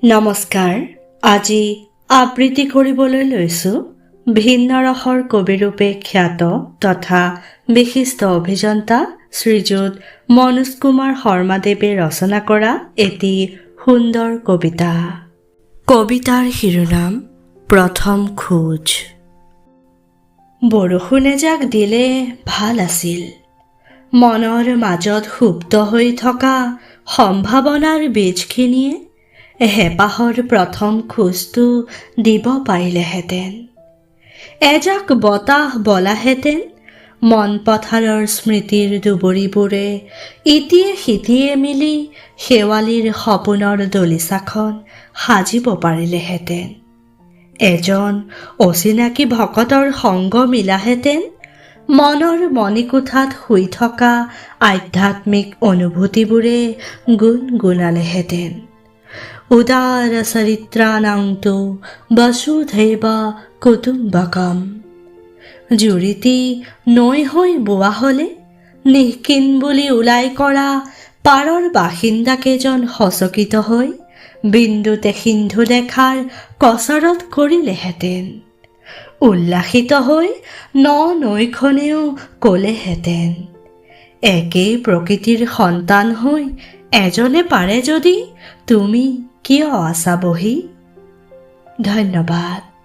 নমস্কাৰ। আজি আবৃত্তি কৰিবলৈ লৈছোঁ ভিন্ন ৰসৰ কবিৰূপে খ্যাত তথা বিশিষ্ট অভিযন্তা শ্ৰীযুত মনোজ কুমাৰ শৰ্মাদেৱে ৰচনা কৰা এটি সুন্দৰ কবিতা। কবিতাৰ শিৰোনাম প্ৰথম খোজ। বৰষুণ এজাক দিলে ভাল আছিল। মনৰ মাজত সুপ্ত হৈ থকা সম্ভাৱনাৰ বীজখিনিয়ে হেঁপাহৰ প্ৰথম খোজটো দিব পাৰিলেহেঁতেন। এজাক বতাহ বলাহেঁতেন, মন পথাৰৰ স্মৃতিৰ দুবৰিবোৰে ইটিয়ে সিটিয়ে মিলি শেৱালিৰ সপোনৰ দলিচাখন সাজিব পাৰিলেহেঁতেন। এজন অচিনাকি ভকতৰ সংগ মিলাহেঁতেন, মনৰ মণিকোঠাত শুই থকা আধ্যাত্মিক অনুভূতিবোৰে গুণগুণালেহেঁতেন, "উদাৰ চৰিত্ৰাণাং তু বসুধৈৱ কুটুম্বকম"। জুৰিটি নৈ হৈ বোৱা হ'লে নিঃকিন বুলি ওলাই কৰা পাৰৰ বাসিন্দাকেইজন সচকিত হৈ বিন্দুতে সিন্ধু দেখাৰ কচৰৎ কৰিলেহেঁতেন। উল্লাসিত হৈ ন নৈখনেও ক'লেহেঁতেন, "একেই প্ৰকৃতিৰ সন্তান হৈ এজনে পাৰে যদি, তুমি কিয় আছা বহি?" ধন্যবাদ।